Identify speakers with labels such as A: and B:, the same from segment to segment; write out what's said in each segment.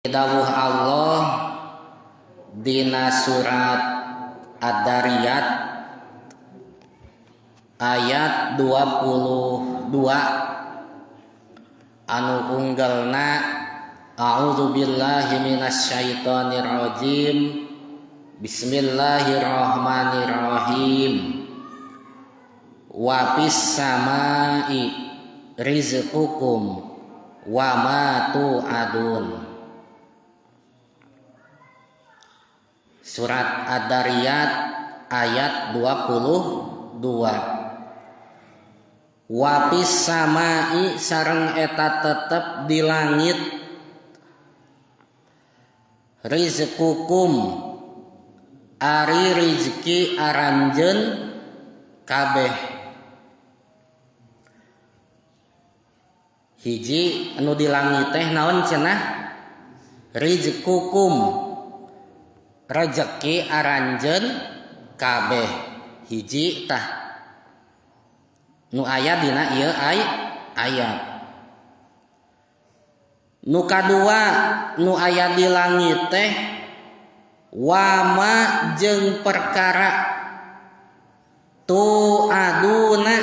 A: Dawuh Allah dina surat Ad-Dariyat ayat 22 anu unggelna a'udzubillahi minasyaitonir rajim bismillahirrahmanirrahim wa fis samai rizqukum wa ma tu'adun. Surat Ad-Dariyat ayat 22. Wa fis samai sareng eta tetep di langit rizqukum ari rizki aranjeun kabeh. Hiji anu di langit teh naon cenah? Rizqukum, rejeki aranjeun kabeh. Hiji tah nu aya dina ieu ayat. Nu kadua nu aya di langit teh wama jeung perkara tu'aduna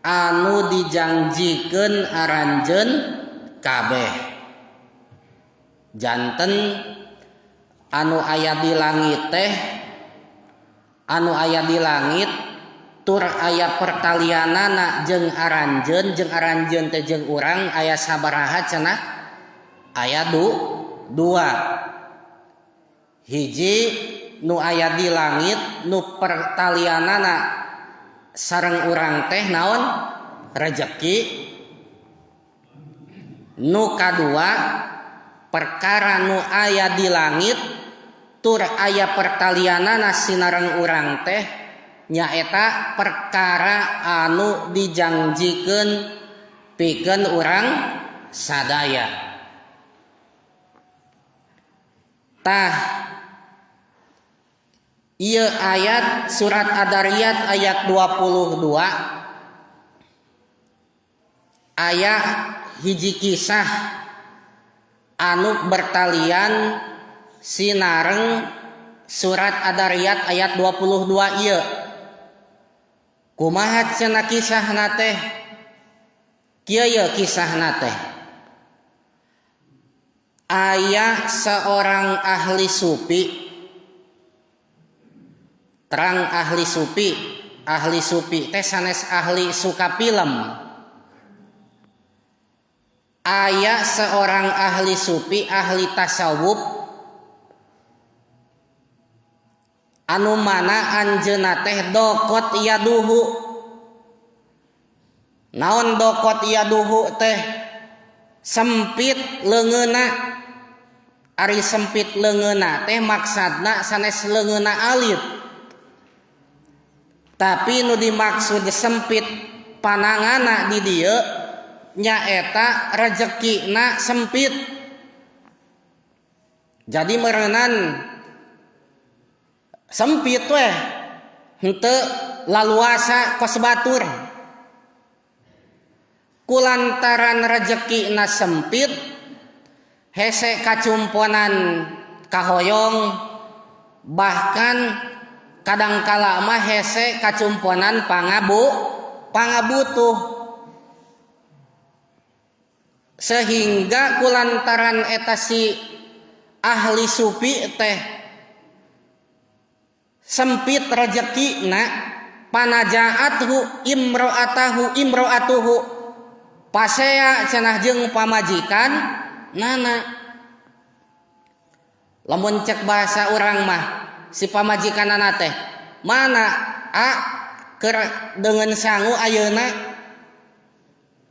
A: anu dijangjikeun aranjeun kabeh. Janten anu aya di langit teh anu aya di langit tur aya pertalianana jeung aranjeun, jeung aranjeun teh jeung urang aya sabaraha cenah? Aya dua. Hiji nu aya di langit nu pertalianana sareng urang teh naon? Rejeki. Nu kadua perkara nu aya di langit tur aya pertalianana sinareng urang teh nyaeta perkara anu dijangjikeun pikeun urang sadaya. Tah ieu ayat surat Ad-Dariyat ayat 22 aya hiji kisah anu bertalian sinareng surat Ad-Dariyat ayat 22 ieu. Kumaha cenah kisahna teh? Kieu ye kisahna teh. Aya seorang ahli sufi, terang ahli sufi, ahli sufi teh sanes ahli suka film. Aya seorang ahli sufi, ahli tasawuf anu mana anjeunna teh dokot yaduhu. Naon dokot yaduhu teh? Sempit leungeunna. Ari sempit leungeunna teh maksudna sanes leungeunna alit, tapi nu dimaksud sempit panangana di dieu nyaeta rezekina sempit. Jadi meureunan sempit weh, henteu laluasa kos batur. Kulantaran rezekina sempit, hese kacumponan kahoyong, bahkan kadangkala mah hese kacumponan pangabutuh. Sehingga kulantaran eta si ahli sufi teh sempit rezekina, panajaathu imro'atahu imro'atuhu, pasea cenah jeung pamajikan nana. Lamun cek bahasa urang mah si pamajikanana teh mana a keur deungeun sangu ayeuna.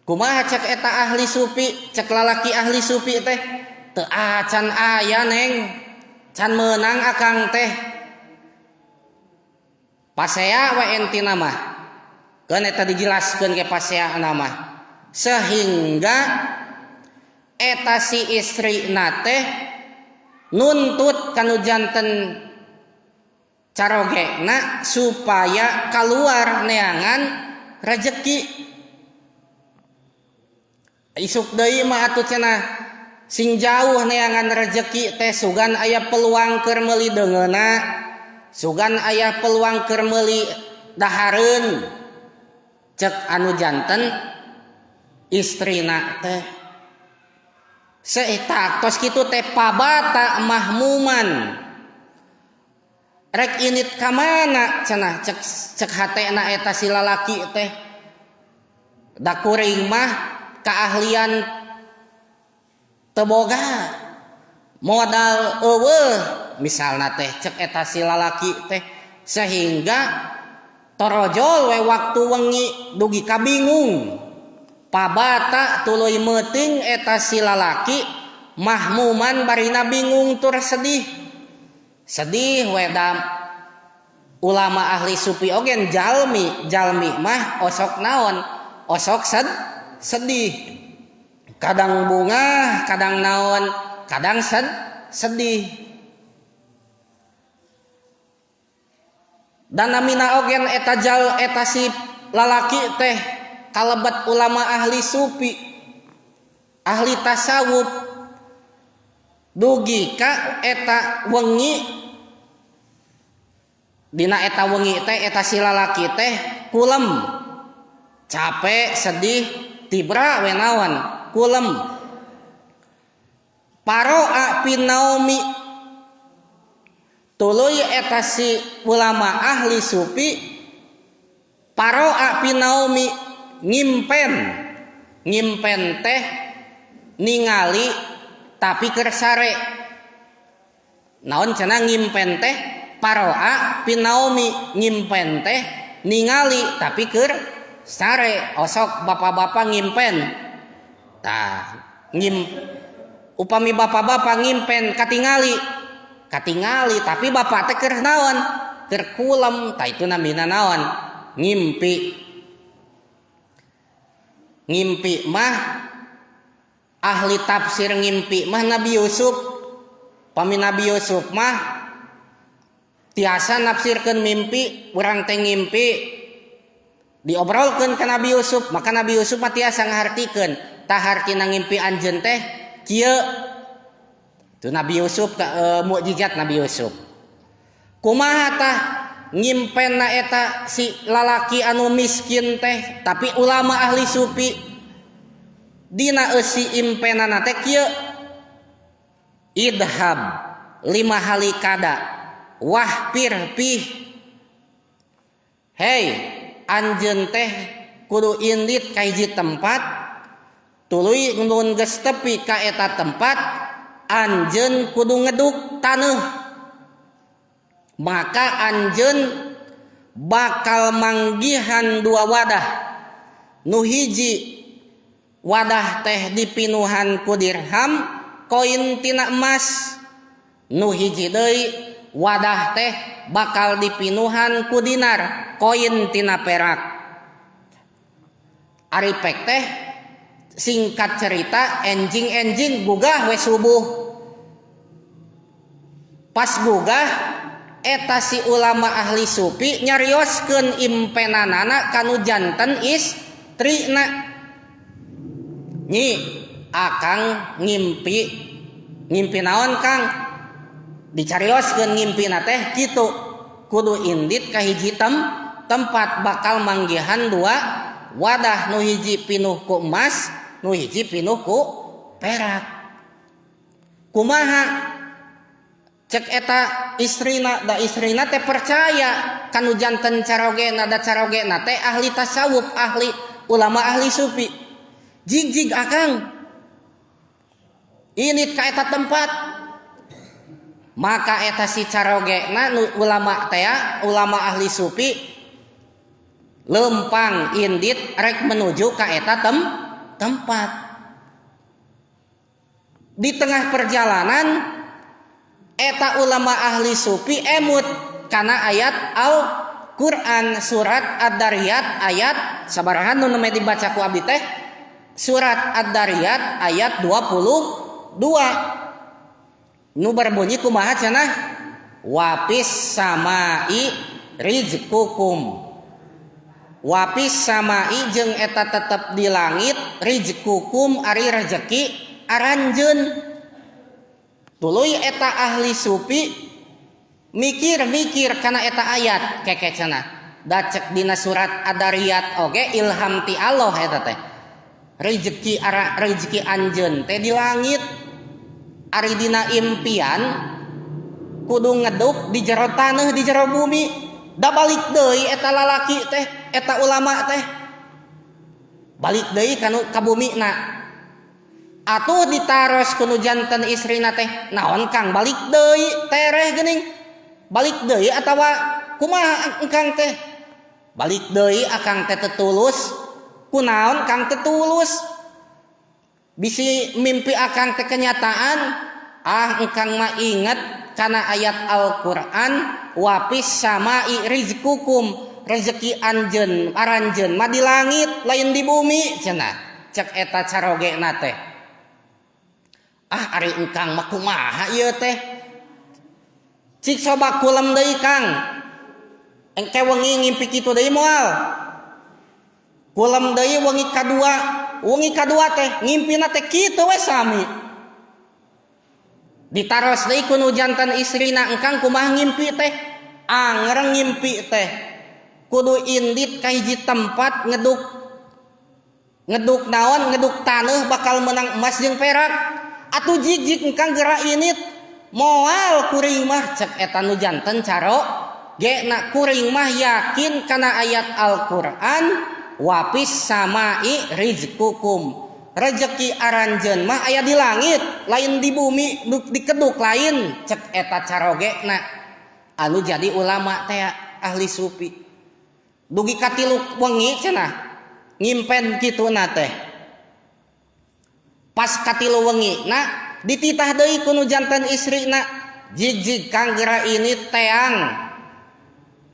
A: Kumaha cek eta ahli sufi, cek lalaki ahli sufi teh teu acan aya neng, can meunang akang teh. Pasea we entina mah. Keun eta dijelaskeun ke paseana mah. Sehingga eta si istrina teh nuntut kanu janten carogena supaya kaluar neangan rejeki. Isuk deui mah atuh cenah Sing jauh neangan rejeki teh sugan aya peluang keur meuli deungeuna, sugan aya peluang keur meuli dahareun. Cek anu janten istrina teh. Seeta tos kitu teh pabata mahmuman. Rek init ka mana cenah cek cek hatena eta si lalaki teh. Da kuring mah keahlian teu boga, modal eueuh misalna teh cek eta si lalaki teh, sehingga torojol we waktu wengi dugi ka bingung. Pabata tuluy meuting eta si lalaki mahmuman barina bingung tur sedih. Sedih we da ulama ahli sufi oge jalmi, jalmi mah osok naon? Osok sedih. Kadang bunga, kadang naon, kadang sedih. Dan namina oge eta jal eta si lalaki teh kalebet ulama ahli sufi, ahli tasawuf, dugi ka eta wengi. Dina eta wengi teh eta si lalaki teh kulem, capek, sedih, tibra we naon, kulem. Paroa pinaomi tuluy eta si ulama ahli sufi paroa pinaomi ngimpen, ngimpen teh ningali tapi keur sare. Naon cenah ngimpen teh? Paroa pinaomi ngimpen teh ningali tapi keur sare. Osok bapak-bapak ngimpen. Tah, upami bapak-bapak ngimpen katingali, katingali tapi bapak teh keur naon? Keur kulem. Tah itu namina naon? Ngimpi. Ngimpi mah ahli tafsir ngimpi mah Nabi Yusuf. Pami Nabi Yusuf mah tiasa nafsirkeun mimpi, urang teh ngimpi diobrolkeun ka Nabi Yusuf, maka Nabi Yusuf mah tiasa ngahartikeun. Tah hartina ngimpi anjeun teh kieu. Itu Nabi Yusuf ka, mukjizat Nabi Yusuf. Kumaha tah ngimpenna eta si lalaki anu miskin teh tapi ulama ahli sufi? Dina eusi impenana teh kieu. Idhab lima halikada wahpir pih. Hei, anjeun teh kudu indit ka hiji tempat, tuluy nun geus tepi ka eta tempat anjeun kudu ngeduk taneuh. Maka anjeun bakal manggihan dua wadah. Nu hiji wadah teh dipinuhan ku dirham koin tina emas, nu hiji deui wadah teh bakal dipinuhan ku dinar koin tina perak. Ari pek teh singkat cerita enjing-enjing gugah we subuh. Pas gugah eta si ulama ahli sufi nyarioskeun impenanana kanu janten istrina. Nyi, akang ngimpi, ngimpi naon Kang? Dicarioskeun ngimpina teh kitu. Kudu indit ka hiji tempat bakal manggihan dua wadah, nu hiji pinuh ku emas, nu hiji pinuh ku perak. Kumaha? Cek eta istrina, da istrina teh percaya kanu janten carogena, da carogena teh ahli tasawuf, ahli ulama ahli sufi. Jig-jig akang ini ka eta tempat. Maka eta si carogena nu ulama teh, ulama ahli sufi lempang indit rek menuju ka eta tempat. Di tengah perjalanan eta ulama ahli sufi emut kana ayat Al-Qur'an surat Ad-Dariyat ayat sabaraha nu nembe dibaca ku abdi teh? Surat Ad-Dariyat ayat 22. Nu berbunyi kumaha cenah? Wafis samai rizqukum. Wafis samai jeung eta tetep di langit rizqukum ari rezeki aranjeun. Tuluy eta ahli sufi mikir-mikir kana eta ayat keke cenah. Da cek dina surat Ad-Dariyat oge ilham ti Allah eta teh. Rezeki ara rezeki anjeun teh di langit. Ari dina impian kudu ngeduk di jero taneuh, di jero bumi. Da balik deui eta lalaki teh, eta ulama teh. Balik deui kanu ka bumina. Atuh ditaros ku nu janten istrina teh, naon Kang balik deui tereh geuning. Balik deui atawa kumaha engkang teh? Balik deui akang teh teu tulus. Kunaon Kang teu tulus? Bisi mimpi akang teh kenyataan. Ah engkang mah inget kana ayat Al-Qur'an wafis sama'i rizqukum, rezeki anjeun aranjeun mah di langit lain di bumi cenah. Cek eta carogena teh. Ah ari engkang mah kumaha ieu teh? Cik coba kulem deui Kang. Engke wengi ngimpi kitu deui moal. Kulem deui wengi kadua teh ngimpina teh kitu we sami. Ditaros deui ku nu janten istrina, engkang kumaha ngimpi teh? Anger ngimpi teh kudu indit ka hiji tempat ngeduk, ngeduk naon, ngeduk taneuh bakal menang emas jeung perak. Atuh jig-jig engkang geura init moal kuring mah, cek eta nu janten caro ge na, kuring mah yakin kana ayat Al-Qur'an wafis sama'i rizqukum, rezeki aranjeun mah aya di langit lain di bumi, dikeduk lain, cek eta carogena anu jadi ulama teh ahli sufi. Dugi ka tilu wengi cenah ngimpen kituna teh. Pas katilu wengi na dititah deui ku nu janten istrina, jig-jig Kang geura ini teang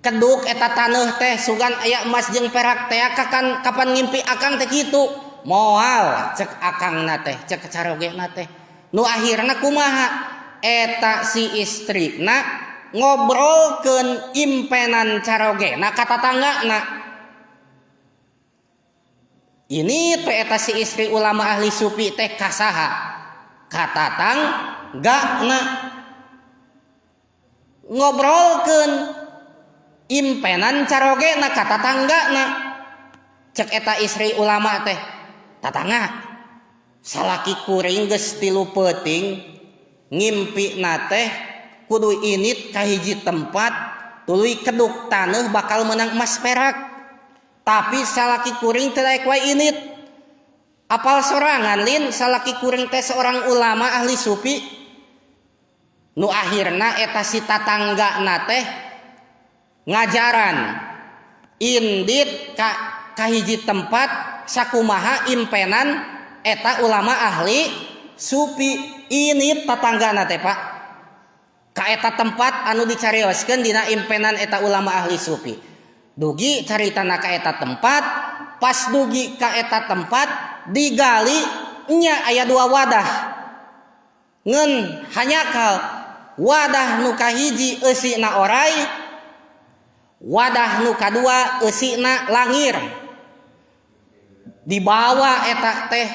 A: keduk eta taneuh teh sugan aya emas jeung perak teh, kakan kapan ngimpi akang teh kitu moal, cek akangna teh, cek carogena teh. Nu akhirna kumaha eta si istrina ngobrolkeun impenan carogena ka tatanggana. Ini teh eta si istri ulama ahli sufi teh kasaha? Ka tatanggana. Ngobrolkeun impenan carogena ka tatanggana. Cek eta istri ulama teh, tatangga, salaki kuring geus 3 peuting ngimpina teh kudu init ka hiji tempat tuluy keduk taneuh bakal menang emas perak. Tapi salaki kuring teu daek wae init. Apal sorangan lin salaki kuring teh seorang ulama ahli sufi. Nu akhirna eta si tatanggana teh ngajaran indit ka hiji tempat sakumaha impenan eta ulama ahli sufi. Init tatanggana teh Pak ka eta tempat anu dicarioskeun dina impenan eta ulama ahli sufi. Dugi caritana ka eta tempat, pas dugi ka eta tempat digali nya aya 2 wadah. Ngeun hanyakal wadah nu kahiji eusina orai, wadah nu kadua eusina langir. Dibawa eta teh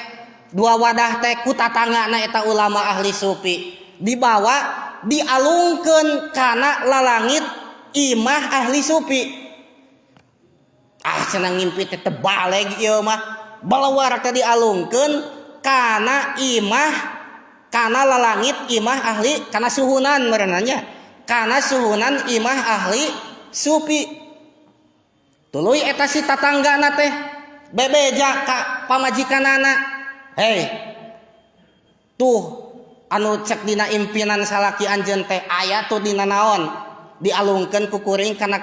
A: 2 wadah teh ku tatanggana eta ulama ahli sufi. Dibawa dialungkeun kana lalangit imah ahli sufi. Ah cenah ngimpi teh tebaleg ieu mah. Balawar teh dialungkeun kana imah, kana lalangit imah ahli, kana suhunan merenanya, kana suhunan imah ahli sufi. Tuluy eta si tatanggana teh bebeja ka pamajikanana, hei tuh anu cek dina impinan salaki anjeun teh aya tuh dina naon, dialungkeun ku kuring kana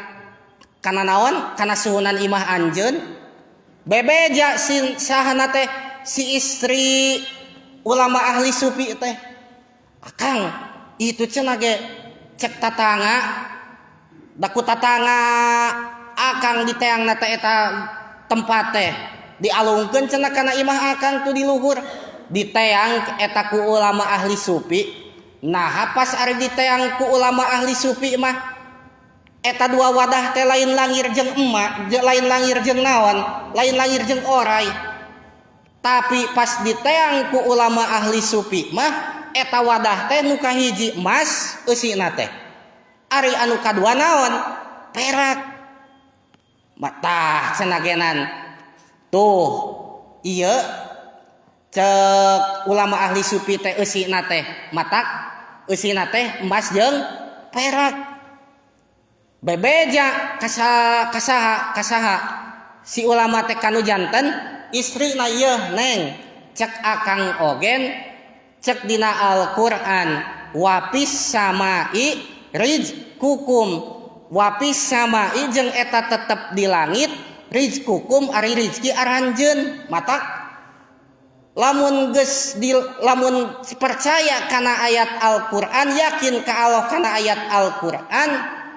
A: naon, kana suhunan imah anjeun. Bebeja si sahana teh si istri ulama ahli sufi teh, akang itu cenah ge cek tatangga, daku tatangga akang di teangna teh eta tempat teh dialungkeun cenah kana imah akang tuh di luhur, diteang eta ku ulama ahli sufi. Nah pas ari diteang ku ulama ahli sufi mah eta 2 wadah teh lain langir jeung emak, lain langir jeung naon, lain langir jeung orai, Tapi pas diteang ku ulama ahli sufi mah, eta wadah teh nu kahiji emas eusina teh. Ari anu kadua naon? Perak. Tah cenah genan. Tuh ieu cek ulama ahli sufi teh eusina teh matak eusina teh emas jeung perak. Bebeja kasaha kasaha si ulama teh kanu janten istrina, "Ieu Neng, cek akang ogen, cek dina Al-Qur'an wafis samai rizqukum, wafis samai jeung eta tetep di langit, rizqukum ari rizki aranjeun." Matak lamun geus di, lamun percaya kana ayat Al-Qur'an, yakin ka Allah kana ayat Al-Qur'an,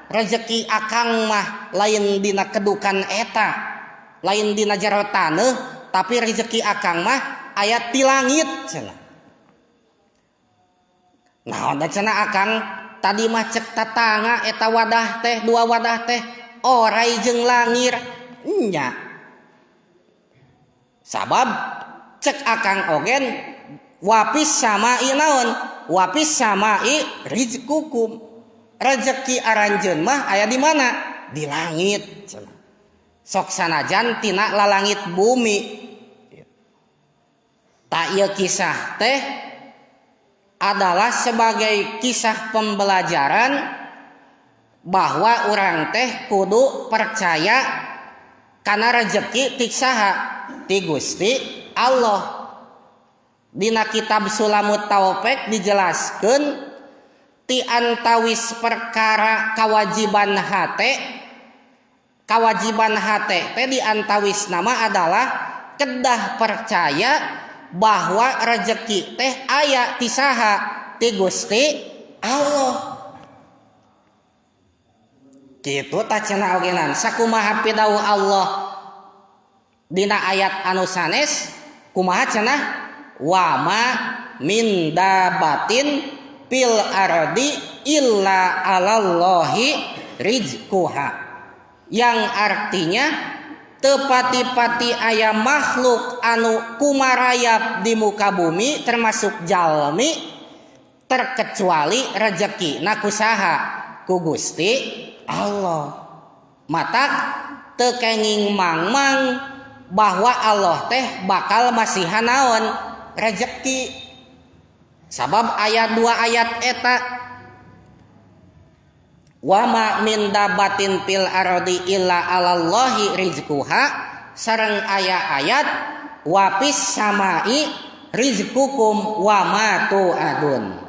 A: rezeki akang mah lain dina kedukan eta, lain dina jero taneuh, tapi rezeki akang mah aya di langit cenah. Nah, da cenah akang tadi mah cek tatangga eta wadah teh, dua wadah teh orai jeung langir nya. Sabab cek akang ogen wafis samai naon? Wafis samai rizqukum, rezeki aranjeun mah aya di mana? Di langit cenah. Sok sanajan tina lalangit bumi. Tah, ieu kisah teh adalah sebagai kisah pembelajaran bahwa urang teh kudu percaya karena rezeki ti saha? Ti Gusti Allah. Dina kitab Sulamut Taufik dijelaskan ti antawis perkara kewajiban hate. Kewajiban hate teh di antawis nama adalah kedah percaya bahwa rezeki teh aya ti saha? Ti Gusti Allah. Kitu tah cenah ogenan. Sakumaha pidawuh Allah dina ayat anu sanes, kumaha cenah? Wama min dabatin fil ardi illa alallahi rizquha, yang artinya teu pati-pati aya makhluk anu kumarayap di muka bumi, termasuk jalmi, terkecuali rezeki na ku saha? Ku Gusti Allah. Matak teu kenging mangmang bahwa Allah teh bakal masihan naon? Rezeki. Sabab ayat dua ayat eta, wama min dabatin fil ardi illa alallahi rizquha, sareng aya ayat wafis samai rizqukum wa ma tu'adun.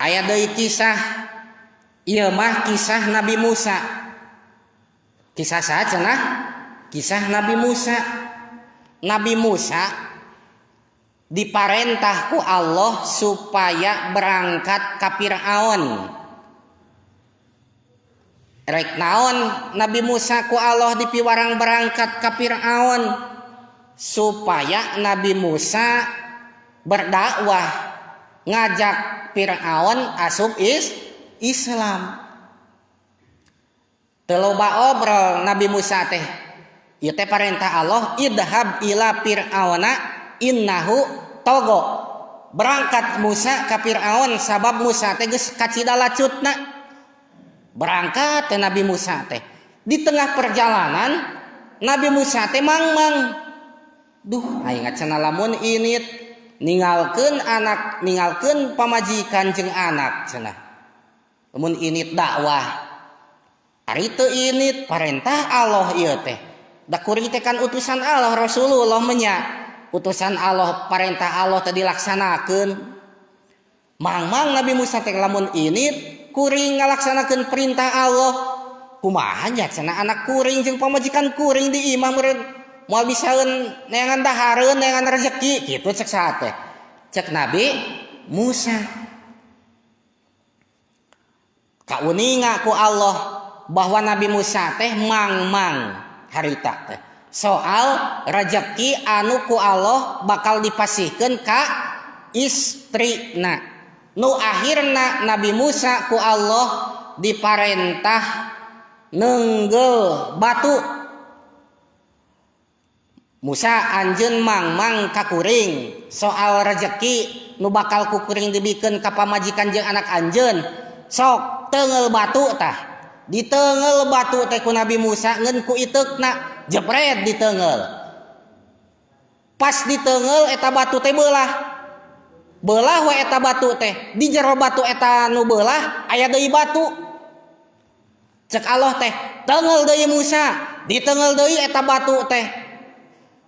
A: Aya deui kisah, ieu mah kisah Nabi Musa. Kisah saha cenah? Kisah Nabi Musa. Nabi Musa diparentah ku Allah supaya berangkat ka Fir'aun. Rek naon Nabi Musa ku Allah dipiwarang berangkat ka Fir'aun? Supaya Nabi Musa berdakwah, ngajak Fir'aun asup Islam. Teu loba obrol Nabi Musa teh. Ieu teh parentah Allah, idhab ila fir'auna innahu tagha. Berangkat Musa ka Fir'aun, sabab Musa teh geus kacida lacutna. Berangkat teh Nabi Musa teh. Di tengah perjalanan Nabi Musa teh mangmang. "Duh, aing cenah lamun init ninggalkeun anak, ninggalkeun pamajikan jeung anak cenah. Lamun init dakwah. Ari teu init, parentah Allah ieu teh. Da kuring teh kan utusan Allah, Rasulullah menya. Utusan Allah, parentah Allah teh dilaksanakeun." Mangmang Nabi Musa teh, "Lamun init kuring ngalaksanakeun perintah Allah, kumaha nya cenah anak kuring jeung pamajikan kuring di imah? Meureun moal bisaeun neangan dahareun, neangan rezeki," kitu cek saha teh? Cek Nabi Musa. Kauninga ku Allah bahwa Nabi Musa teh mangmang harita teh soal rezeki anu ku Allah bakal dipasihkeun ka istrina. Nu akhirna Nabi Musa ku Allah diparentah nenggel batu. Musa anjeun mangmang ka kuring soal rejeki nu bakal ku kuring dibikeun ka pamajikan jeung anak anjeun sok teungel batu tah diteungel batu teh ku Nabi Musa ngeun ku iteukna jepret diteungel pas diteungel eta batu teh beulah beulah we eta batu teh di jero batu eta nu beulah aya deui batu cek Allah teh teungel deui Musa diteungel deui eta batu teh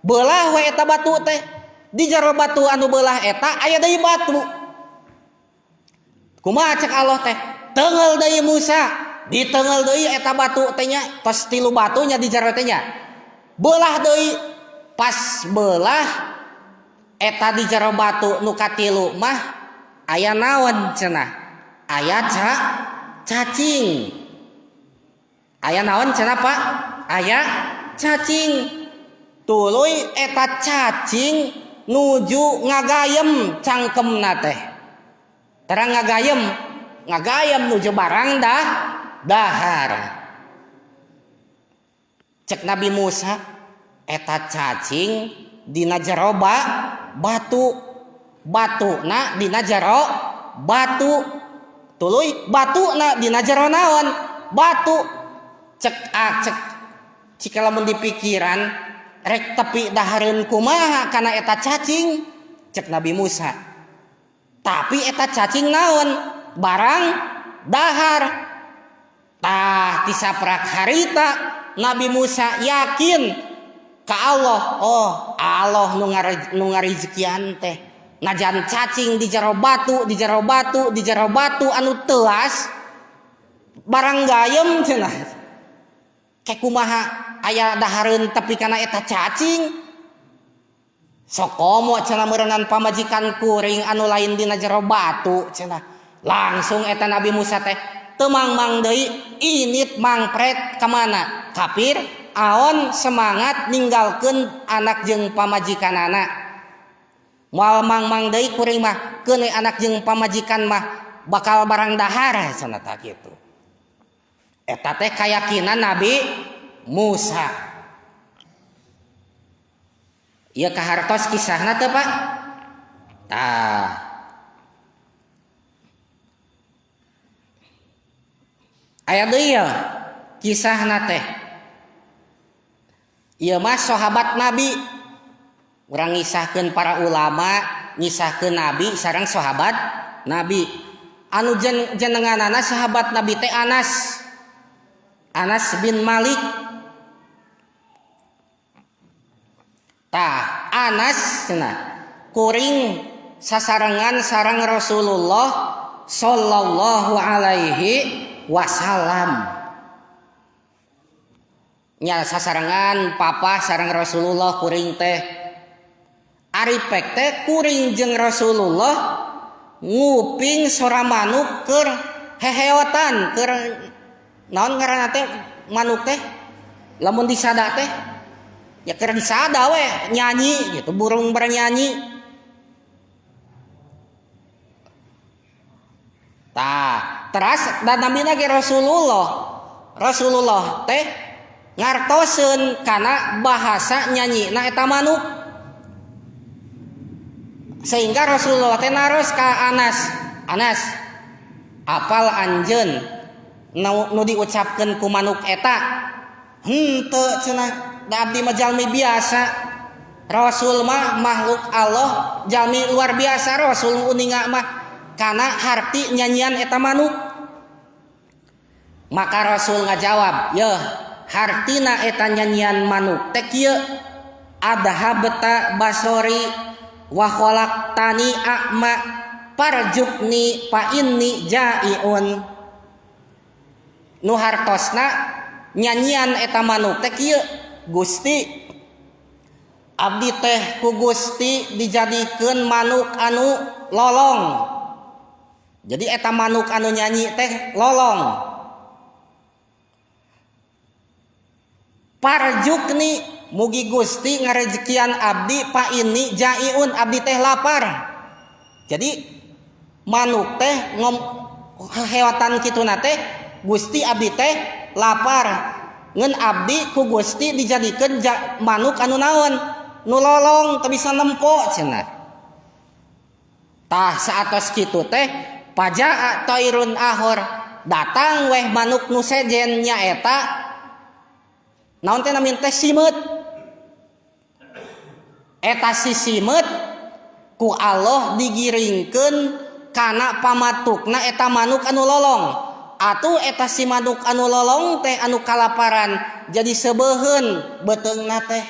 A: belah we eta batu teh di jero batu anu belah eta aya deui batu kumaha cek Allah teh teungel deui Musa diteungel deui eta batu teh nya tos tilu batunya di jero teh nya belah deui pas belah eta di jero batu nu katilu mah aya naon cenah aya cacing aya naon cenah Pak aya cacing tuluy eta cacing nuju ngagayem cangkemna teh terang ngagayem nuju barang dahar cek Nabi Musa eta cacing dina jero batu batuna dina jero batu tuluy batuna dina jero naon batu cek cek cik lamun dipikiran rek tepi dahareun kumaha kana eta cacing cek Nabi Musa tapi eta cacing naon barang dahar tah tisaprak harita Nabi Musa yakin ka Allah oh Allah nu ngarizekian teh najan cacing di jero batu di jero batu di jero batu anu teuas barang gayem cenah ke kumaha aya dahareun tepi kana eta cacing sok komo cenah meureunnan pamajikan kuring anu lain dina jero batu cenah langsung eta Nabi Musa teh teu mangmang deui init mangpret ka mana ka Fir'aun semangat ninggalkeun anak jeung pamajikanana moal mangmang deui kuring mah keun anak jeung pamajikan mah bakal barang dahar cenah tah kitu eta teh kayakinan Nabi Musa. Ieu kahartos kisahna teh Pak. Tah. Aya deui ya kisahna teh. Ieu mah sahabat Nabi. Urang ngisahkeun para ulama, ngisahkeun Nabi sareng sahabat Nabi. Anu jenenganana sahabat Nabi teh Anas. Anas bin Malik. Tah Anas cenah kuring sasarengan sareng Rasulullah sallallahu alaihi wasallam. Nya sasarengan papa sareng Rasulullah kuring teh. Ari pek teh kuring jeung Rasulullah nguping sora manuk keur heheotan keur naon ngaranna teh manuk teh lamun disada teh ya keur disada we nyanyi gitu burung bernyanyi. Tah teras dan namina ge Rasulullah teh ngartoseun kana bahasa nyanyina eta manuk sehingga Rasulullah teh naros ka Anas, Anas apal anjeun nu diucapkeun ku manuk eta henteu cenah da abdi mah jalmi biasa Rasul mah makhluk Allah jalmi luar biasa Rasul uninga mah kana harti nyanyian eta manuk maka Rasul ngajawab yeuh hartina eta nyanyian manuk teh kieu adhabta basori wa khalaqtani a'ma parjukni fa inni ja'iun nu hartosna nyanyian eta manuk teh kieu Gusti abdi teh ku Gusti dijadikeun manuk anu lolong jadi eta manuk anu nyanyi teh lolong parjukni mugi Gusti ngarejekian abdi pa ini jaiun abdi teh lapar jadi manuk teh heotan kituna teh Gusti abdi teh lapar ngeun abdi ku Gusti dijadikeun manuk anu naon Nu lolong teu bisa nempo cenah. Tah saatos kitu teh pajaa tairun ahor datang weh manuk nu sejen nyaeta naon teh namina teh simeut. Eta si simeut ku Allah digiringkeun kana pamatukna eta manuk anu lolong. Atuh eta si manuk anu lolong teh anu kalaparan jadi sebeuheun beuteungna teh.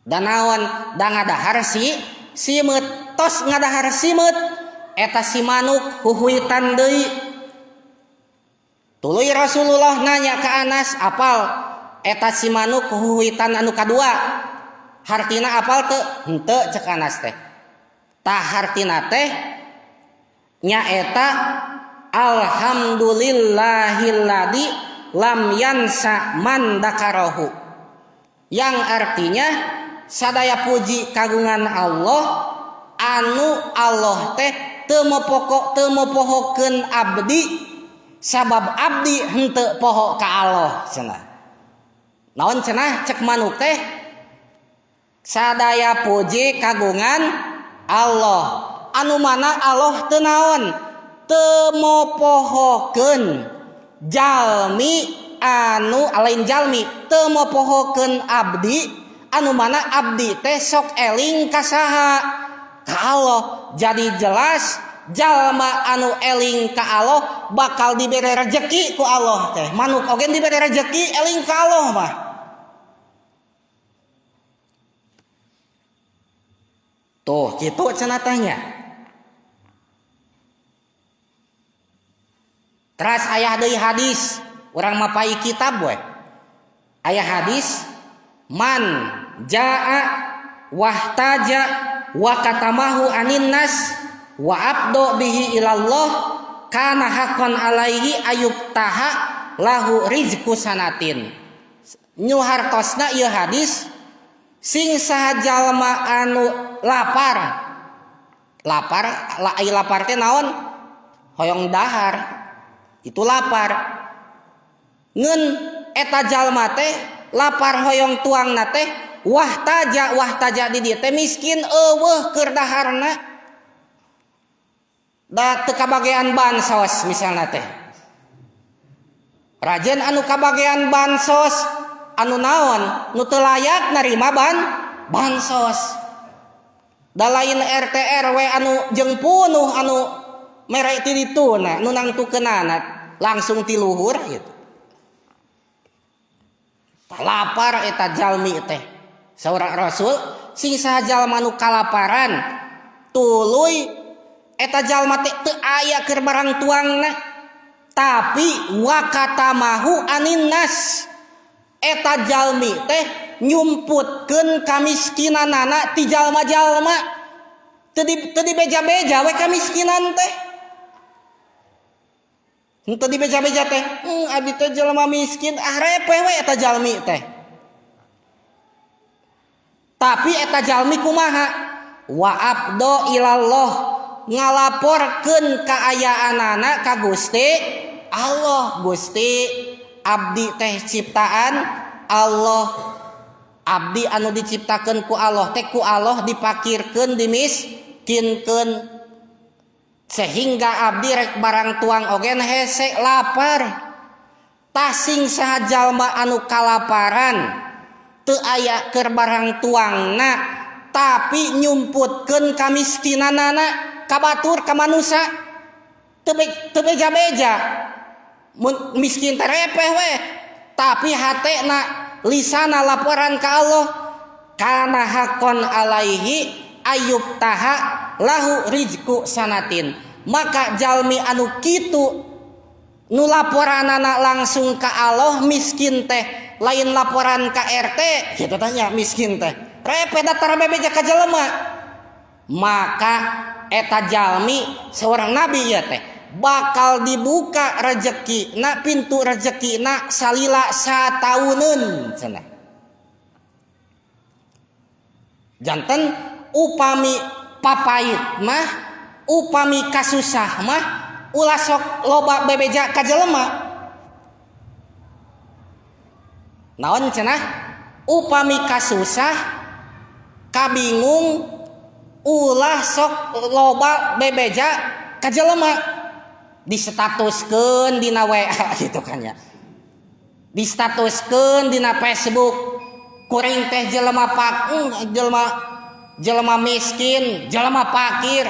A: Da naon da ngadahar si simeut tos ngadahar simeut eta si manuk huhuitan deui. Tuluy Rasulullah nanya ke Anas apal eta si manuk huhuitan anu kadua hartina apal teu? Henteu cek Anas teh. Tah hartina teh nyaeta alhamdulillahilladzi lam yansa man dakarahu, yang artinya sadaya puji kagungan Allah anu Allah teh teu mopoko teu mopohokeun abdi sabab abdi henteu poho ka Allah cenah. Naon cenah cek manuk teh sadaya puji kagungan Allah anu mana Allah teu naon teu mopohokeun jalmi anu lain jalmi teu mopohokeun abdi anu mana abdi teh sok eling ka saha ka Allah. Jadi jelas jalma anu eling ka Allah bakal dibere rejeki ku Allah teh. Manuk oge dibere rejeki eling ka Allah mah. Tuh kitu cenah teh nya. Teras aya deui hadis, urang mapai kitab we. Aya hadis man jaa wahtaja wa katamahu anin nas wa abdo bihi ilallah kana haqqan alaihi ayubtaha lahu rizqu sanatin. Nyu hartosna ieu hadis sing saha jalma anu lapar. Lapar, ai lapar teh naon? Hoyong dahar. Itu lapar. Ngeun eta jalma teh lapar hoyong tuangna teh wahtaja wahtaja di dieu teh miskin eueuh keur daharna. Da teu kabagean bansos misalna teh. Rajen anu kabagean bansos anu naon nu teu layak narima bansos. Da lain RT RW anu jeung punuh anu mere ti dituna nu nangtukeunana langsung ti luhur gitu. Lapar eta jalmi teh. Saurang Rasul sing saha jalma nu kalaparan tuluy eta jalma teh teu aya keur barang tuangna tapi wa katamahu anin nas eta jalmi teh nyumputkeun kamiskinanana ti jalma-jalma teu dibeja-beja we kamiskinan teh. Henteu dibeja-beja teh, abdi teh jalma miskin, ah repeh we eta jalmi teh. Tapi eta jalmi kumaha? Wa abdo ilallah ngalaporkeun kaayaanana ka Gusti Allah. Gusti abdi teh ciptaan Allah, abdi anu diciptakeun ku Allah teh ku Allah dipakirkeun dimiskinkeun sehingga abdi rek barang tuang oge hese lapar. Tasing saha jalma anu kalaparan teu aya keur barang tuangna tapi nyumputkeun kamiskinanana ka batur ka manusa teu beja-beja mun miskin teh repeh we tapi hatena lisana laporan ka Allah kana haqqan alaihi ayub taha lahu rizqu sanatin. Maka jalmi anu kitu nu laporanana langsung ka Allah miskin teh lain laporan ka RT kitu tanya miskin teh repeh datar bebeja ka jelema. Maka eta jalmi seorang nabi ieu teh bakal dibuka rezeki na pintu rezeki na salila satauneun cenah. Janten upami papait mah upami kasusah mah ulah sok loba bebeja ka jelema. Naon cenah? Upami kasusah kabingung ulah sok loba bebeja ka jelema, distatuskeun dina WA gitu kan ya, distatuskeun dina Facebook, kuring teh jelema pak, jelema jelema miskin, jelema pakir,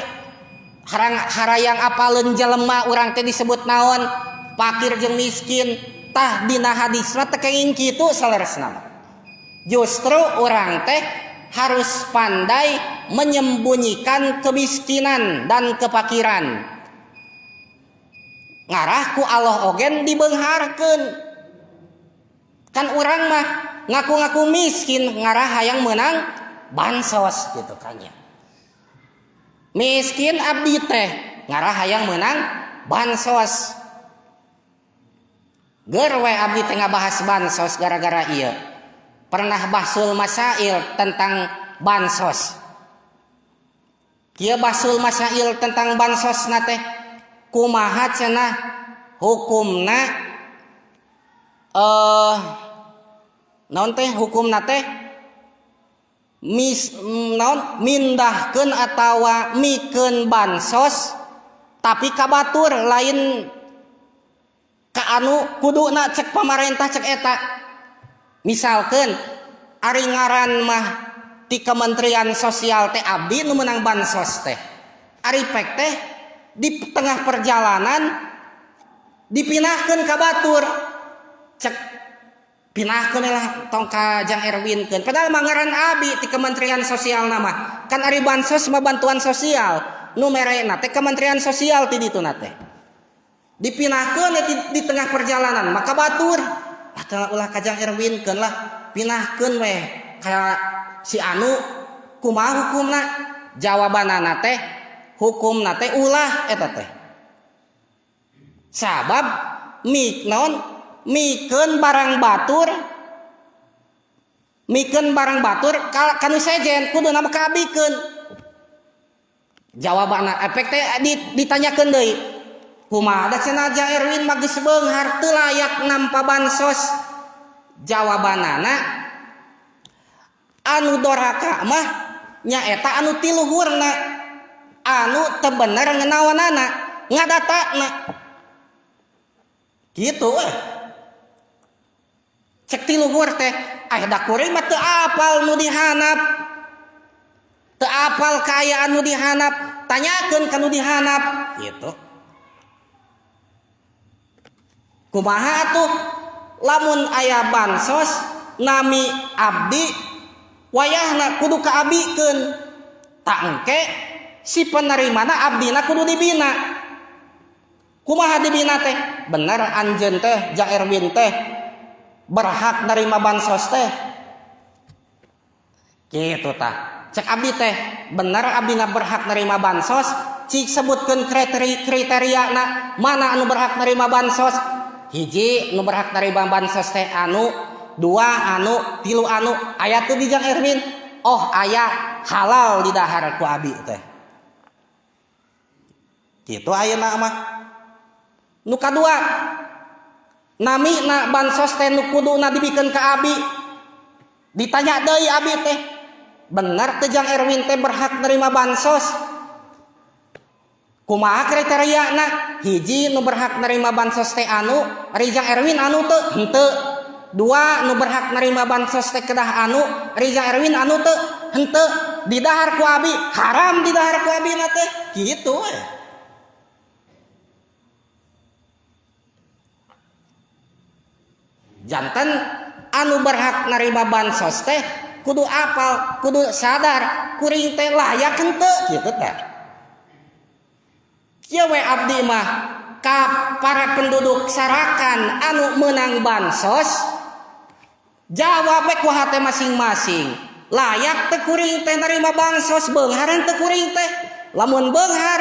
A: harang harayang apaleun jelema urang teh disebut naon, pakir jeung miskin. Tah dina hadis mah teu kenging kitu saleresna mah. Justru urang teh harus pandai menyembunyikan kemiskinan dan kepakiran. Ngarah ku Allah ogen dibeungharkeun. Kan urang mah ngaku-ngaku miskin ngarah hayang menang bansos gitu kan ya. Miskin abdi teh ngarah hayang menang bansos. Ger we abdi teh ngabahas bansos gara-gara ieu. Pernah bahsul masail tentang bansos. Kieu bahsul masail tentang bansos na teh kumaha cenah hukumna, naon teh hukumna teh mis naon mindahkeun atawa mikeun bansos tapi ka batur lain ka anu kuduna cek pamarentah cek eta. Misalkeun ari ngaran mah ti Kementerian Sosial teh abdi nu meunang bansos teh. Ari pek teh di tengah perjalanan dipindahkeun ka batur. Cek pindahkeun lah tong ka Jang Erwin keun. Padahal mah ngaran abdi ti Kementerian Sosial nama. Kan ari bansos mah bantuan sosial. Nu merena teh Kementerian Sosial ti dituna teh. Dipindahkeun di tengah perjalanan maka batur. Ah ulah ka Jang Erwin keun lah, pindahkeun we ka si anu. Kumaha hukumna? Jawabanana teh hukumna teh ulah eta teh. Sabab mik naon mikeun barang batur, mikeun barang batur kanu sejen kuduna mah kaabikeun. Jawabanna efek teh ditanyakeun deui. Kumaha da cenah Jang Erwin mah geus beunghar teu layak nampa bansos. Jawabanana anu doraka mah nyaeta anu tiluhurna, anu teu bener ngenaonana, ngadatana. Gitu eh. Cek tiluhur teh, ah da kuring mah teu apal nu dihanap. Teu apal kaayaan nu dihanap, tanyakeun ka nu dihanap gitu. Kumaha atuh lamun aya bansos nami abdi wayahna kudu kaabikeun. Tangke si penerimana abdina kudu dibina. Kumaha dibina teh? Bener anjeun teh Jang Erwin teh berhak nerima bansos teh. Gitu tah. Cek abdi teh bener abdina berhak nerima bansos, cik sebutkeun kriteriana mana anu berhak nerima bansos. Hiji nu berhak nerima bansos teh anu, dua anu, tilu anu. Aya teu di Jang Erwin? Oh aya, halal di dahar ku abi teh. Kitu ayeuna mah. Nu kadua, namina bansos teh nu kuduna dibikeun ka abi. Ditanya deui abi teh, bener teh Jang Erwin teh berhak nerima bansos? Kumaha kriteriana? Hiji nu berhak nerima bansos teh anu, ari Jang Erwin anu teu? Henteu. Dua nu berhak nerima bansos teh kedah anu, ari Jang Erwin anu teu? Henteu. Didahar ku abi, haram didahar ku abi na teh. Kitu we. Janten anu berhak nerima bansos teh kudu apal, kudu sadar kuring teh layak henteu kitu teh. Kieu we abdi mah ka para penduduk Sarakan anu meunang bansos, jawab we ku hate masing-masing. Layak teu kuring teh nerima bansos, beunghar teu kuring teh? Lamun beunghar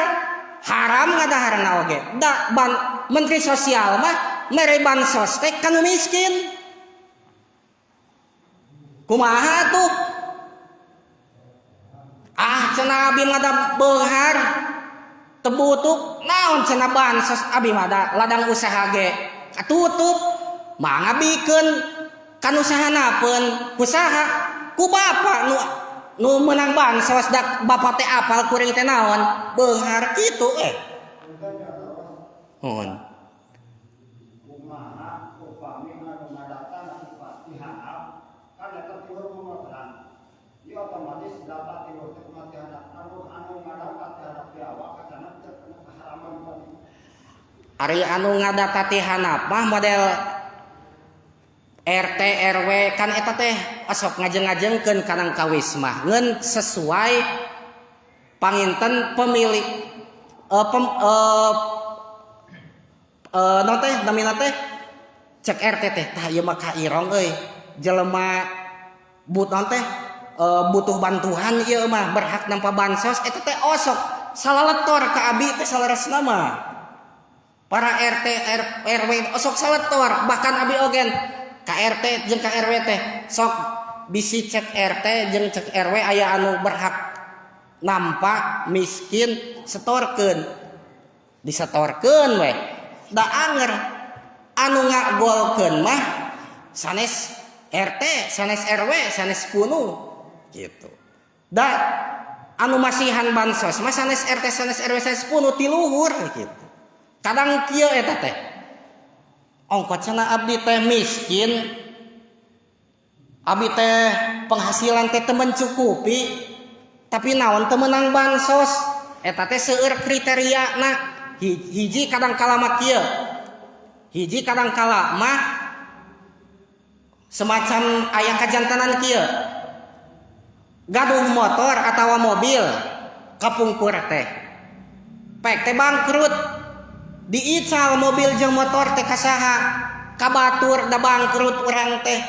A: haram ngadaharna oge. Da Menteri Sosial mah mere bansos teh kanu miskin. Kumaha tuh? Ah cenah abi mah da beunghar tebutup naon cenah bansos abi mah da ladang usaha ge katutup, mangga bikeun Ka nu sahanapeun ku saha? Ku bapak nu nu menang bansos, dak bapak teh apal kuring teh naon beunghar kitu eh. Mohon.
B: Kumaha upami anu ngadata sifat ti handap kan eta ti luhur momotoran ieu, otomatis data ti luhur teh kumaha ti handap, anu anu ngadata ti handap ti awak kacana teu kena keharaman tadi?
A: Ari anu ngadata ti handap mah model RT RW kan eta teh osok ngajeng-ngajengkeun kanang kawis mah ngeun sesuai panginten pemilik naon teh namina teh. Cek RT teh, tah ieu mah kairong euy, jelema but naon teh butuh bantuan, ieu mah berhak nampa bansos. Eta teh osok salaletor ka abi teh. Saleresna mah para RT RW osok saletor, bahkan abi ogen ka RT jeung ka RW teh sok bisi cek RT jeung cek RW aya anu berhak nampa miskin, setorkeun, disetorkeun we. Da anger anu ngagolkeun mah sanes RT, sanes RW, sanes punu gitu. Da anu masihan bansos mah sanes RT, sanes RW, sanes punu, ti luhur gitu. Kadang kieu eta teh, ongkot cenah abdi teh miskin, abdi teh penghasilan teh teu mencukupi, tapi naon teu meunang bansos? Eta teh seueur kriteriana. Hiji kadang kala mah kieu, hiji kadang kala mah semacam aya kajantanan kieu, gaduh motor atau mobil kapungkur teh, pek teh bangkrut, diical mobil jeung motor teh ka saha? Ka batur, da bangkrut urang teh.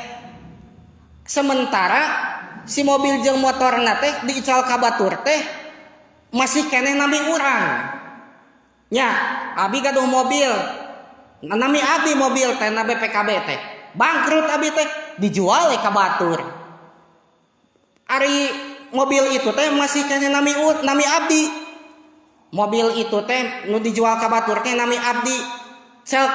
A: Sementara si mobil jeung motorna teh diical ka batur teh masih keneh nami urang nya. Abi gaduh mobil, nami abi mobil teh na BPKB teh. Bangkrut abi teh, dijual ka batur. Ari mobil itu teh masih keneh nami nami abdi. Mobil itu teh nu dijual ka batur teh nami abdi. Cek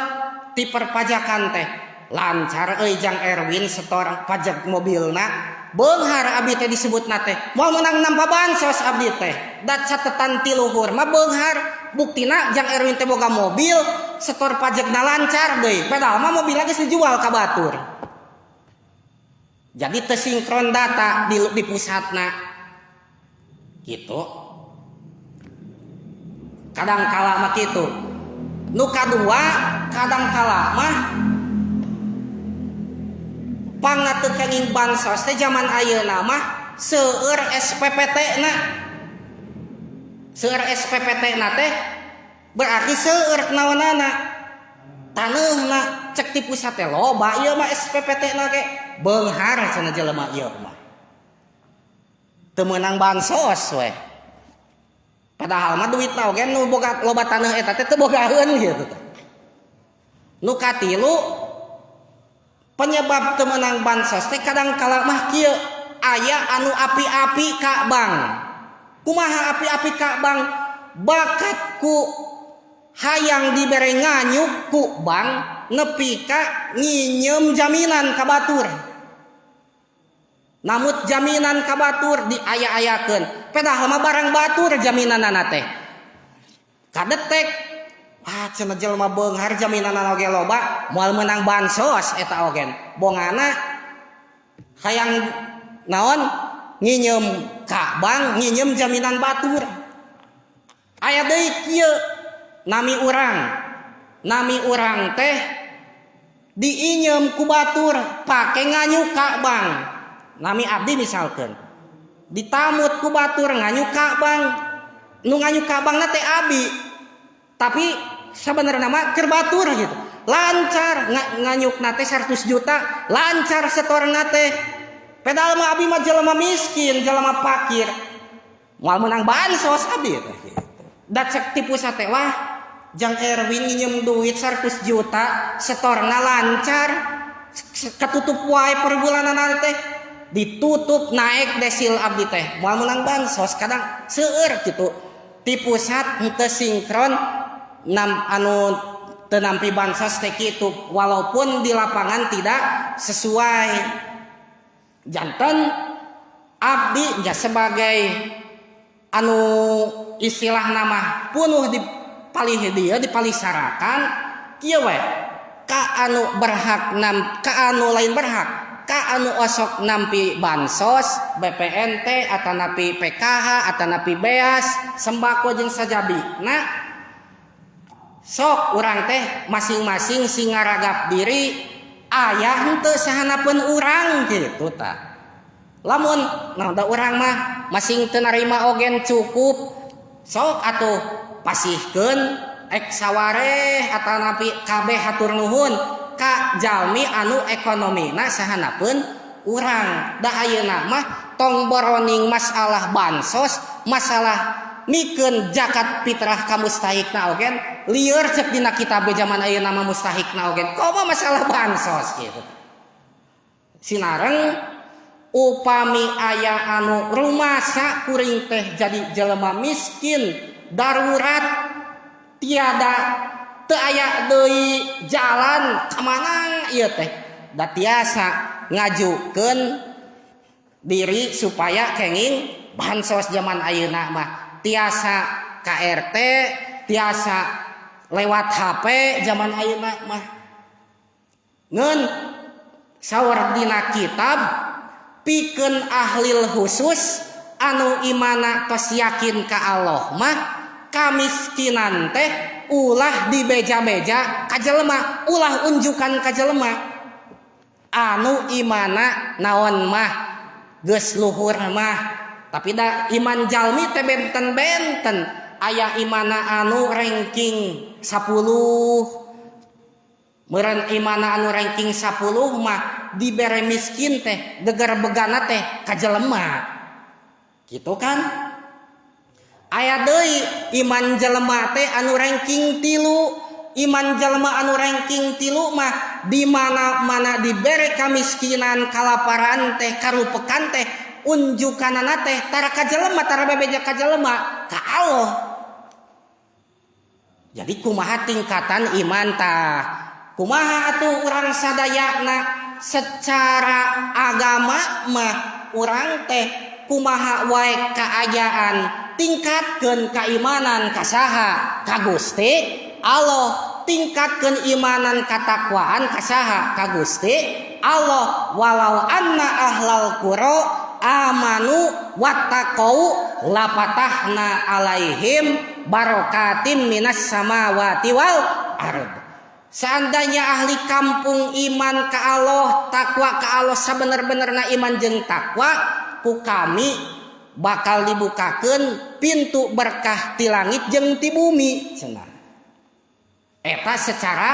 A: ti perpajakan teh, lancar euy Jang Erwin setor pajak mobilna, beunghar abdi teh disebutna teh, moal menang nampa bansos abdi teh, da catetan ti luhur mah beunghar. Buktina Jang Erwin teh boga mobil, setor pajakna lancar deui, padahal mah mobil geus dijual ka batur. Jadi teu sinkron data di pusatna gitu. Kadang kala mah kitu. Nu kadua, kadang kala mah pangna teu kenging bansos teh zaman ayeuna mah seueur SPPT na. Seueur SPPT na teh berarti seueur naonana, taneuhna. Cek ti pusat teh, loba ieu mah SPPT na ge, beunghar cenah jelema ieu mah, teu meunang bansos we. Padahal mah duitna oge nu boga loba taneuh eta teh teu bogaeun gitu teh. Nu katilu, penyebab teu meunang bansos teh kadang kala mah kieu, aya anu api-api ka bank. Kumaha api-api ka bank? Bakat ku hayang dibere nganyuk ku bank, nepi ka nginjem jaminan ka batur, namut jaminan ka batur diaya-ayakeun, padahal mah barang batur jaminanana teh. Kadetek, ah cenah jelema beunghar, jaminanana oge loba, moal meunang bansos eta ogen. Bongana hayang naon, nginjem ka bank, nginjem jaminan batur. Aya deui kieu, nami urang teh diinjem ku batur pake nganyuk ka bank. Nami abdi misalkan ditamut ku batur nganyuk ka bank, nu nganyuk ka bank teh abi, tapi sebenarnya mah keur batur gitu. Lancar nganyuk teh 100 juta, lancar setor teh. Padahal mah abi mah jelema miskin, jelema fakir, moal menang bansos abi teh gitu. Da cek ti pusat teh, wah Jang Erwin nginjem duit 100 juta, setorna lancar, ketutup wae per bulanan teh, ditutup, naik desil abdi teh, moal menang bansos. Kadang seueur gitu, ti pusat henteu sinkron nam anu. teu nampi bansos teh kitu, walaupun di lapangan tidak sesuai. Janten abdi ya sebagai anu istilah nama punuh di palih dia di palih sarakan kieu we, ka anu berhak nam, ka anu lain berhak, ka anu osok nampi bansos BPNT atanapi PKH atanapi beas sembako jeung sajabi. Nah, sok urang teh masing-masing sing ngaragap diri, aya henteu sahanapeun urang gitu tah. Lamun nah da urang mah masing teu narima ogen cukup, sok atuh pasihkeun ek sawareh atanapi kabeh, hatur nuhun ka jalmi anu ekonomina sahanapeun urang. Da ayeuna mah tong boroning masalah bansos, masalah mikeun zakat fitrah ka mustahikna ogen lieur. Cek dina kitab zaman ayeuna mah mustahikna ogen, komo masalah bansos gitu. Sinareng upami aya anu rumasa kuring teh jadi jelema miskin darurat, tiada, teu aya deui jalan kamana ieu teh, da tiasa ngajukeun diri supaya kenging bansos. Zaman ayeuna mah tiasa ka RT, tiasa lewat HP zaman ayeuna mah. Ngeun saur dina kitab, pikeun ahlil khusus anu imana tos yakin ka Allah mah, kamiskinan teh ulah dibeja-beja ka jelema, ulah unjukan ka jelema. Anu imana naon mah geus luhur mah, tapi da iman jalmi teh benten-benten. Aya imana anu ranking 10. Meureun imana anu ranking 10 mah dibere miskin teh geger begana teh ka jelema gitu kan. Aya deui iman jelema teh anu ranking 3. Iman jelema anu ranking 3 mah di mana-mana dibere kamiskinan, kalaparan teh, karupekan teh, unjukanana teh tara ka jelema, tara bebeja ka jelema, ka Allah. Jadi kumaha tingkatan iman tah? Kumaha atuh urang sadayana? Secara agama mah urang teh kumaha wae kaayaan, tingkatkeun keimanan ka saha? Ka Gusti Allah. Tingkatkeun imanan, katakwaan ka saha? Ka Gusti Allah. Walau anna ahlal qura amanu wattaqau lapatahna alaihim barokatim minas samawati wal ard. Seandainya ahli kampung iman ke Allah, takwa ke Allah, sabener-benerna iman jeung takwa, ku kami bakal dibukakan pintu berkah ti langit jeung ti bumi cenah. Eta secara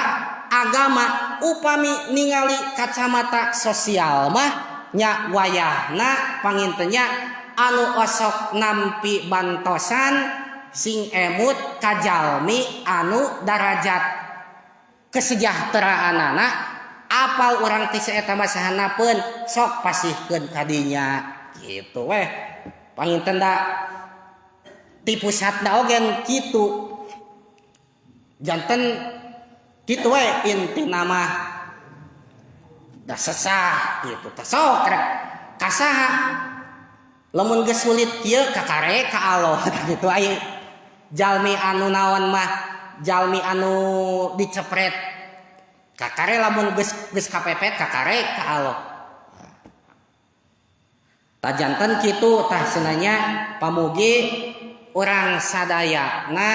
A: agama. Upami ningali kacamata sosial mah nya wayahna panginten nya anu osok nampi bantosan sing emut kajalmi anu darajat kesejahteraanana apal urang teh eta mah sahanapeun, sok pasihkeun kadinya gitu weh. Panginten da ti pusatna oge kitu. Janten kitu we intina mah, da sesah gitu tah. Sok rek kasaha lamun geus sulit kieu? Kakare ka Allah gitu. Aya jalmi anu naon mah, jalmi anu dicepret, kakare lamun geus geus kapepet kakare ka Allah. Tah, janten kitu tah senanya. Pamugi urang sadayana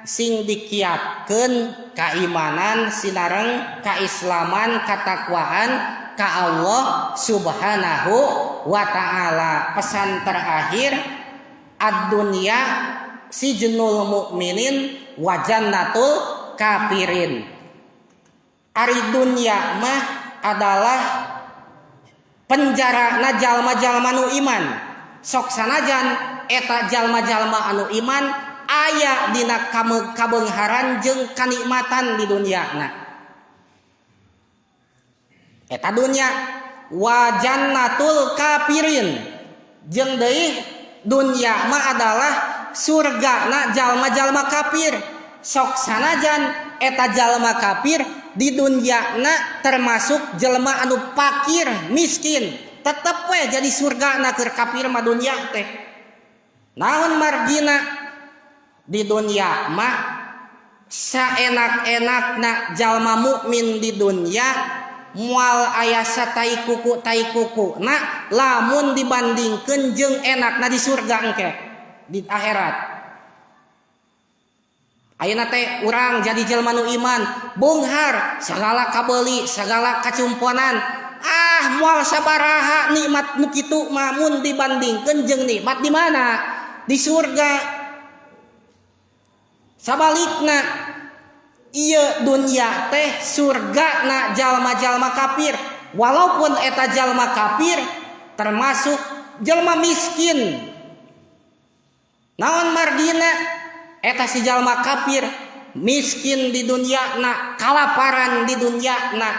A: sing dikiatkeun keimanan sinareng keislaman, katakwaan ka Allah Subhanahu wa Ta'ala. Pesan terakhir, ad-dunya sijnul mukminin wa jannatul kafirin. Ari dunya mah adalah penjara na jalma-jalma nu iman. Sok sanajan eta jalma-jalma anu iman aya dina kabeungharan jeung kanikmatan di dunia na, eta dunya. Wa jannatul kafirin, jeung deui dunya mah adalah surga na jalma-jalma kafir. Sok sanajan eta jalma kafir di dunyana termasuk jelma anu fakir miskin, tetep we jadi surga na keur kafir mah dunya teh. Naon margina? Di dunya mah saenak-enakna jalma mukmin di dunya moal aya satai kuku tai kuku na lamun dibandingkeun jeung enakna di surga engke di akhirat. Ayeuna teh urang jadi jelma nu iman, beunghar, segala kabeli, segala kacumponan. Ah, moal sabaraha nikmat nu kitu mah mun dibandingkeun jeung nikmat di mana? Di surga. Sabalikna, ieu dunya teh surga na jalma-jalma kafir. Walaupun eta jalma kafir termasuk jalma miskin. Naon margina? Eta si jalma kafir miskin di dunia na, kalaparan di dunia na,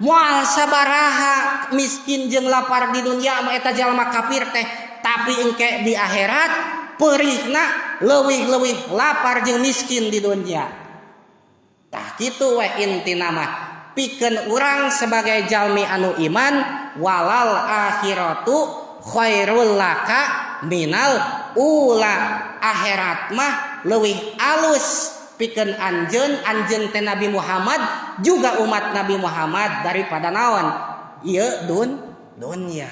A: moal sabaraha miskin jeung lapar di dunia mah eta jalma kafir teh, tapi engke di akhirat perihna leuwih-leuwih lapar jeung miskin di dunia. Tah, kitu we intina mah pikeun urang sebagai jalmi anu iman, walal akhiratu khairul laka minal ula. Akhirat mah leuwih alus pikeun anjeun, anjeun teh Nabi Muhammad juga umat Nabi Muhammad, daripada naon? Ieu dunya.